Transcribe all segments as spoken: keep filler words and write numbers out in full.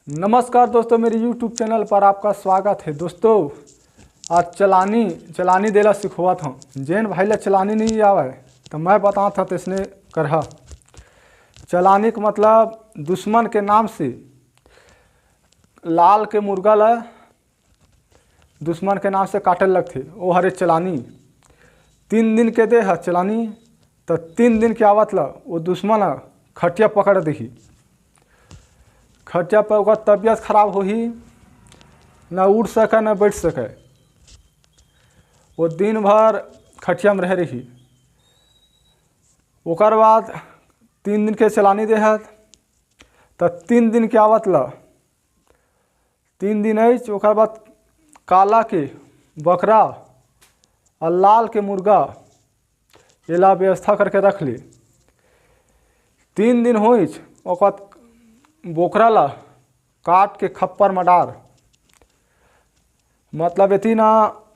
नमस्कार दोस्तों, मेरे YouTube चैनल पर आपका स्वागत है। दोस्तों, आज चलानी चलानी देला सिखोवत हूँ। जेन भाई ला चलानी नहीं आवे तो मैं बतात हूँ तैसने करहा। चलानी के मतलब दुश्मन के नाम से लाल के मुर्गा ला दुश्मन के नाम से काटे लगथे, ओ हरे चलानी। तीन दिन के दे ह चलानी, त तीन दिन के आवत ल ओ दुश्मन ह खटिया पकड़ देही। खटिया पर ओकर तबीयत खराब होही, न उठ सके न बैठ सके। वो दिन भर खटिया में रह रही। ओकर बाद तीन दिन के चलानी देहत, त तीन दिन के आवत ल तीन दिन अइच, ओकर बाद काला के बकरा अउ लाल के मुर्गा एला व्यवस्था करके रख ले। तीन दिन होइच, ओकर बाद बोकरा ला काट के खप्पर म डार, मतलब एती ना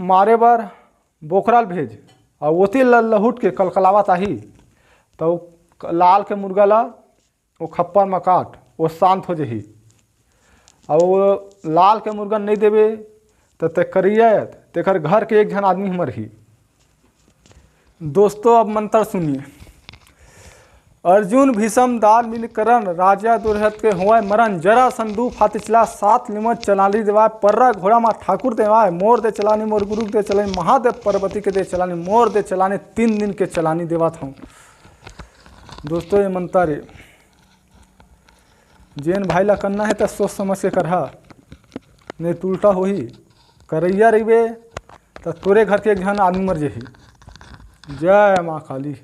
मारे बर बोकरा ल भेज, अउ ओती ल लहुट के कलकलावत आही, त लाल के मुर्गा ला ओ खप्पर म काट, ओ शांत हो जही। अउ ओ लाल के मुर्गा नहीं देबे, त ते करियत, तेकर घर के एक झन आदमी मरही। दोस्तों, अब मंत्र सुनिए। अर्जुन भीषम दान मिल करन, राजा दुर्योधन के होवय मरण, जरा संदूप हाथ चला, सात निमन चलानी देवाय, पर्रा घोड़ा मा ठाकुर देवाय, मोर दे चलानी, मोर गुरु दे चलानी, महादेव पार्वती के दे चलानी, मोर दे चलानी, तीन दिन के चलानी देवत हूँ। दोस्तों, ये मंत्र हे, जेन भाई ला करना हे त सोच समझ के करहा, नहीं त उल्टा होही। करैया रहिबे त तोरे घर के एक झन आदमी मर जही। जय माँ काली।